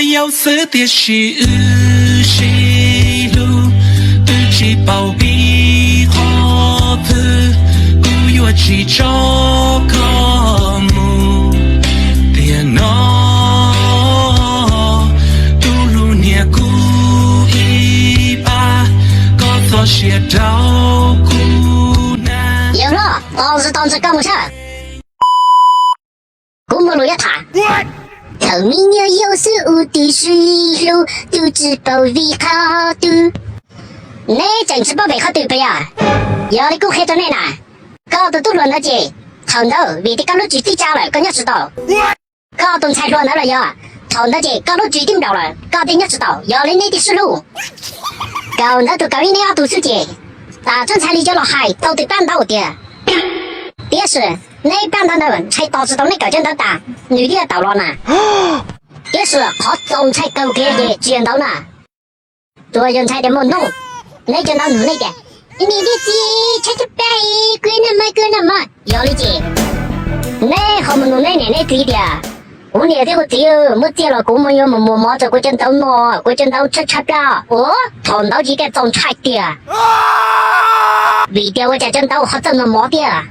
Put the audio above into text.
Yau xwb tiam sis wb sib hlub, twb tsis paub vim qhov twg, kuv yuav tsis tso koj mus. Tiam no tus hlub niam kuv ib pab, koj txoj sia rau kuv na. Yawg hlob, tos tsis tau ntshe koj mus sab. Kuv muaj lus yuav tham. Thaum me nyuam yaus xwb wb twb sib hlub, twb tsis paub vim qhov twg. Neb tseem tsis paub vim qhov twg puas yog? Yog li kuv qhia rau neb na, koj tus tub hluas ntawd ces thaum ntawd vim tias koj lub tswv tib tsa lawm koj nyob tsis tau. Koj tus ntxhais hluas ntawd los yog, thaum ntawd ces koj lub tswv tib nraus lawm koj thiaj nyob tsis tau, yog li neb thiaj sib hlub. Kaum ntawd tus kaum ib neb ob tug xwb ces, tas tsob ntxhais li cov los hais tau tus pab ntawd tias, tiam sis neb pab ntawd ntawd ntshai tos tsis tau neb kawm cov ntawd tas, nws thiaj tawm los na. Tiam sis qhov txaus ntshai kawg kiag ces tsis yog ntawd na. Tsuas yog ntshai tias muaj hnub neb cov ntawd nug neb tias, ib niam tij txiv, tshaib tshaib plab, kuv nag mab kuv nag mab, yog li ces neb ho mus nug neb niam neb txiv tias, kuv niam thiab kuv txiv, muaj txiaj los kuv mus yuav mus muas mov rau kuv cov ntawd noj, kuv cov ntawd tshaib tshaib plab. Ua thaum ntawd ces thiaj txaus ntshai tiag, vim tias ua cas cov ntawd ho txawj noj mov thiab.